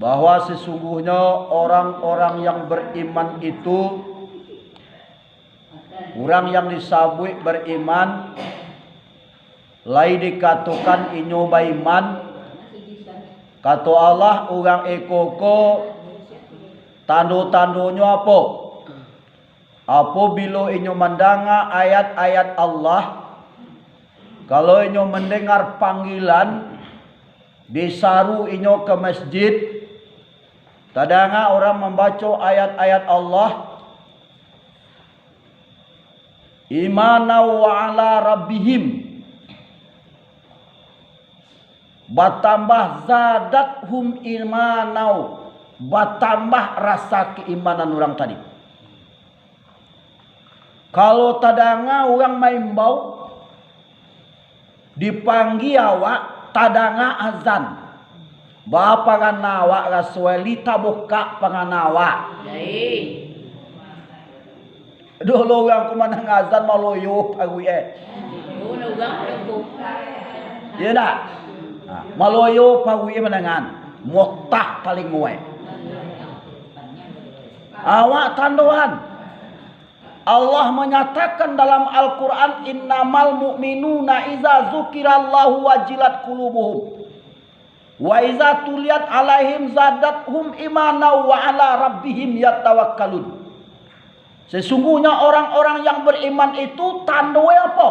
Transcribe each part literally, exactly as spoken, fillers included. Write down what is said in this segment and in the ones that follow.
bahwa sesungguhnyo orang-orang yang beriman itu, urang yang disabuik beriman, lai dikatokan inyo baiman. Kato Allah, urang iko ko tando-tandonyo apo? Apobilo inyo mandanga ayat-ayat Allah, kalau inyo mandanga panggilan, disaru inyo ka masjid, tadanga urang mambaco ayat-ayat Allah, imanau wa ala rabbihim, batambah zadathum imanau, batambah rasa keimanan urang tadi. Kalau tadanga urang maimbau, dipanggia awak, tadanga azan, ba pangana awak raso, lai tabukak pangana awak. Dulu urang ko mandanga azan, maloyo paruik e. Iyo ndak? Ha, maloyo paruik e mandangaan. Motah paling muai. Awak tandoan. Allah manyatakan dalam Al-Quran, "Innamal mu'minuna iza zukirallahu wajilat qulubuhum, wa iza tuliyat alaihim zadathum imanau wa ala rabbihim yatawakkalun." Sesungguhnya orang-orang yang beriman itu tandoe apo?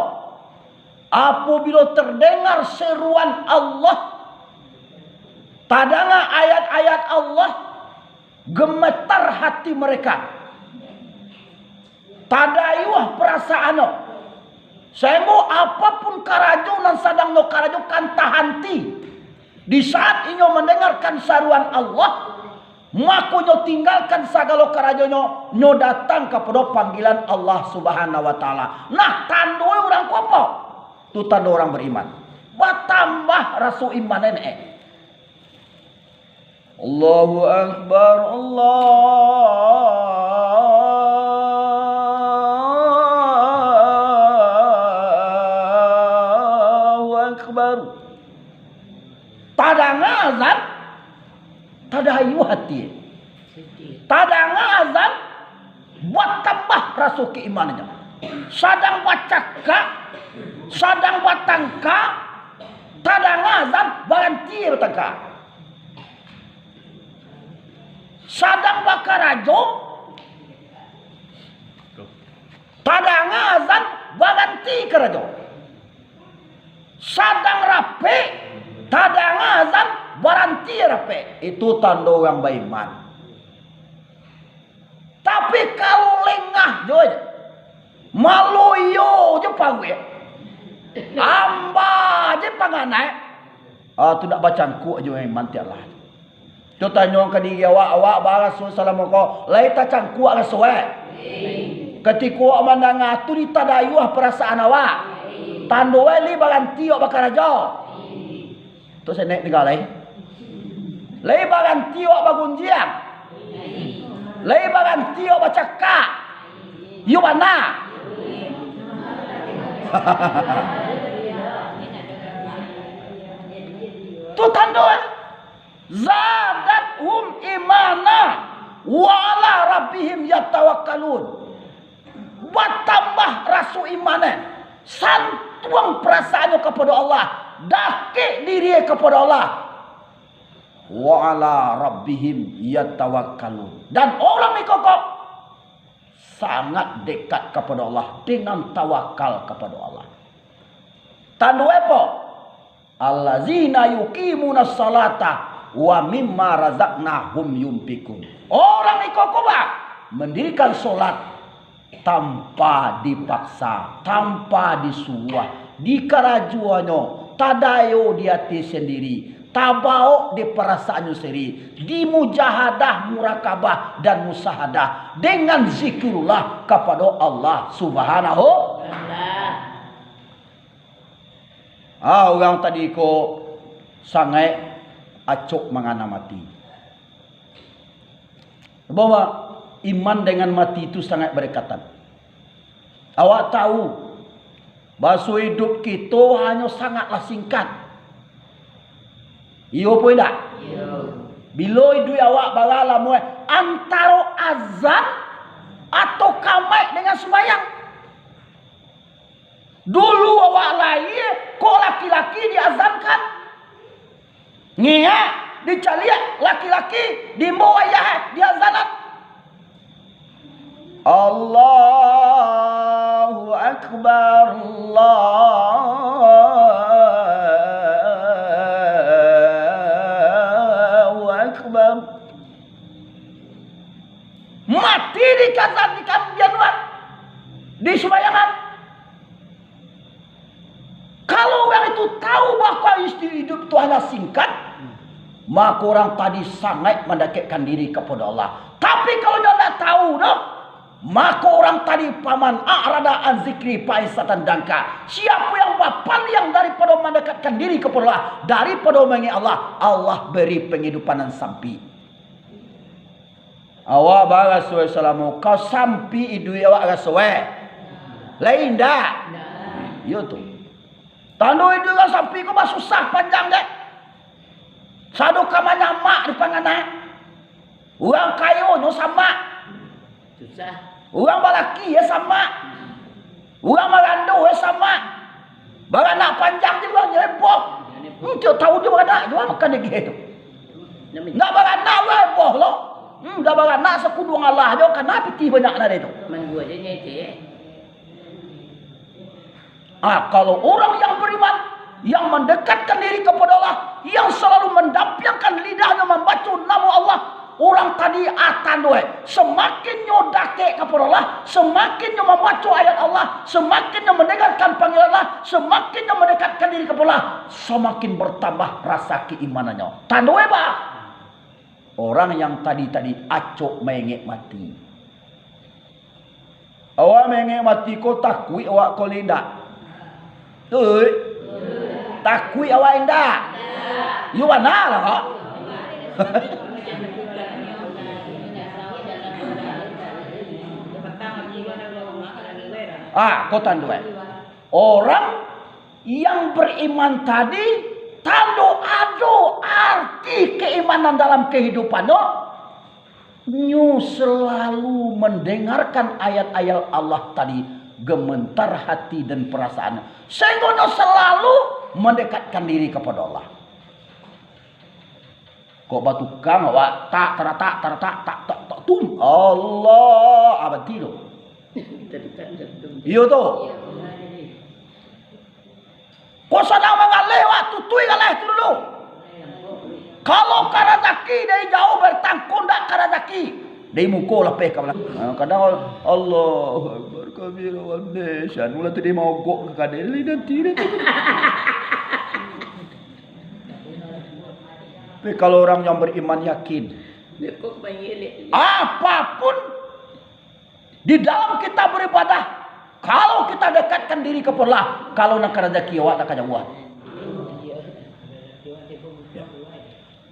Apabila terdengar seruan Allah, tadanga ayat-ayat Allah, gemetar hati mereka. Tadayuah perasaannyo, sainggo apapun karajo nan sadang nyo karajokan tahanti. Di saat inyo mandangakan saruan Allah, mako nyo tinggalkan sagalo karajonyo, nyo datang kapado panggilan Allah Subhanahu wa Ta'ala. Nah, tandoe urang ko apo? Tu tando urang beriman. Batambah raso iman e. Allahu Akbar, Allahu Akbar. Tadanga azan, tadayuah hati. Tadanga azan, batambah raso keimanannyo. Sadang bacakak, sadang batangka, tadanga azan, baranti batangka. Sadang bakarajo, tadanga azan, baranti karajo. Sadang rapek, tadanga azan, baranti rapek. Itu tando urang baiman. Tapi kalau lengah jo, maloyo jo paruik, amba je pangana, ah, tu ndak bacangkuak jo iman tiap lah. Tu tanyo ka diri awak, awak baraso salamo ko, lai tacangkuak raso e? Katiko awak mandanga tu, ditadayuah parasaan awak, tando e lai baranti awak bakarajo. Tu senek tigo lai. Lai baranti awak bagunjiang. Lai baranti awak bacakak. Iyo bana. Tu tando e. Zadathum imana wa ala rabbihim yatawakkalun. Batambah raso iman e, santuang perasaannyo kapado Allah, dakek diri e kapado Allah. Wa ala rabbihim yatawakkalun. Dan urang iko ko sangat dekat kapado Allah dengan tawakal kapado Allah. Tando apo? Allazina yuqimuna salata wa mimma razaqnahum yunfikun. Urang iko ko ba, mandirikan solat tanpa dipaksa, tanpa disuruah, dikarajoannyo, tadayo di ati sandiri, tabaok di parasaannyo sandiri, dimujahadah, murakabah, dan musahadah dengan zikirullah kapado Allah Subhanahu. Ah, urang tadi ko sangaik acok mangana mati. Bahwa iman dengan mati itu sangaik berdekatan. Awak tahu, baso iduik kito hanyo sangatlah singkat. Iyo apo indak? Iyo. Bilo iduik awak bara lamuah antaro azan atau kamaik dengan sumbayang? Dulu awak lahia, kok laki-laki diazankan. Ngiak, dicaliak laki-laki, diimbau ayah, diazanan. Allahu Akbar, Allahu Akbar. Mati di kazan, di kambianuan, di sumbayangan. Kalau urang itu tahu bahwa istri hidup itu hanya singkat, maka urang tadi sangaik mandekekkan diri kapado Allah. Tapi kalau inyo ndak tahu doh, maka urang tadi, "Faman a'rada an zikri fa inna lahu ma'isatan danka." Siapa yang bapaliang daripado mandekatkan diri kapado Allah, daripado mangek Allah, Allah beri penghidupan nan sampik. Awak baraso salamo ko sampik iduik awak raso? Lai indak? Iyo tu. Tando iduik urang sampik ko basusah panjang dek. Sado ka manyamak di pangana. Urang kayo nyo samak. Susah. Urang balaki yo samak. Urang marando yo samak. Baranak panjang juo nyo heboh. Hmm, tiok taun jo baranak juo makan daging tu. Ndak baranak urang heboh lo. Hmm, ndak baranak sakuduang alah jo, kana pitih banyak nan ado tu. Manggu aja nyo itu, ya. Ah, kalau orang yang beriman, yang mandekatkan diri kepada Allah, yang selalu mendapiangkan lidahnya membaca nama Allah, orang tadi, ah, tando, eh, semakin nyo dakek kepada Allah, semakin nyo membaca ayat Allah, semakin nyo mendengarkan panggilan Allah, semakin nyo mendekatkan diri kepada Allah, semakin bertambah rasa keimanannya. Tando, eh, bah, orang yang tadi-tadi acok maengek mati. Awak maengek mati ko takuik awak ko lai indak? Oi. Takuik awak indak? Yo bana lah kok. Ah, ko tando, eh. Orang yang beriman tadi, tando ado arti keimanan dalam kehidupannyo, nyo selalu mendengarkan ayat-ayat Allah tadi, gementar hati dan perasaannya. Sehingga nyo selalu mendekatkan diri kepada Allah. Kok batukang awak, tak, taratak, taratak, tak, tak, tak, tum. Allah, ah, banti tu. Iyo tu. Kok sadang mangaleh, wak tutui galeh tu dulu. Kalau ka razaki dari jauah bertangkun, dak ka razaki. Dari muko lapeh ka balakang. Ha, kadang Allahu Akbar kabira wal neh. Sanu lah tu dia maogok ka kadai. Lai nanti dia tu. Tapi kalau orang yang beriman yakin, apapun di dalam kita beribadah, kalau kita dekatkan diri kepada Allah, kalau nan ka razaki awak dak ka jauah.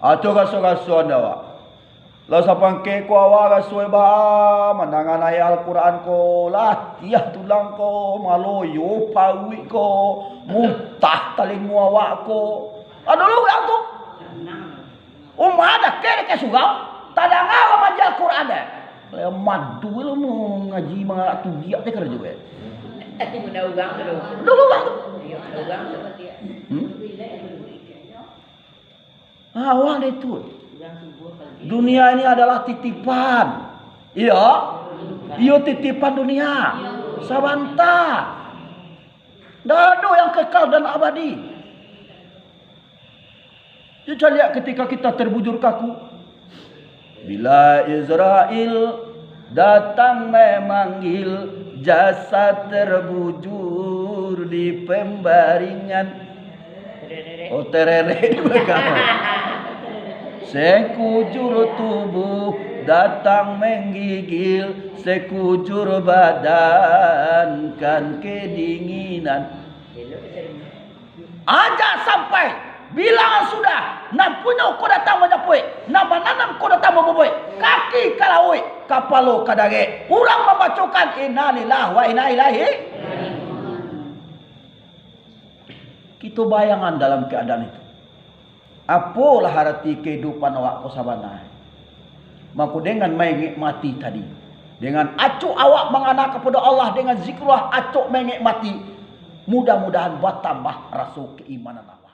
Atau raso-raso anda awak. Lah sapangkek ko awak raso ba mandanga ayat Al-Quran ko, lah tiah tulang ko, maloyo paruik ko, muntah talingo awak ko. Ado lo urang tu. Umah dakek-dakek surau, tadanga urang mangaji Al-Quran deh. Lah madu lo mangaji mangalak tubiak deh karajo eh. Ado urang tu. Ado urang tu. Iyo, ado urang tu. Hmm? Ah, awak deh tu. Dunia ini adalah titipan. Iyo. Iyo titipan dunia. Sabanta. Ndak ado yang kekal dan abadi. Cubo caliak ketika kita terbujur kaku. Bila Israel datang memanggil, jasad terbujur di pembaringan. Oh, tererek di belakang. Sekujur tubuh datang menggigil, sekujur badan kan kedinginan. Ajak sampai, bilangan sudah, nan punyo ko datang manjapuik, nan mananam ko datang mambubuik, kaki ka lauik, kapalo ka darek, urang mambacokan innalillahi wa inna ilaihi. Kito bayangan dalam keadaan itu. Apolah arati kahidupan awak ko sabana? Mako, dengan maingek mati tadi, dengan acok awak mangana kapado Allah, dengan zikrullah acok maingek mati, mudah-mudahan batambah raso keimanan awak.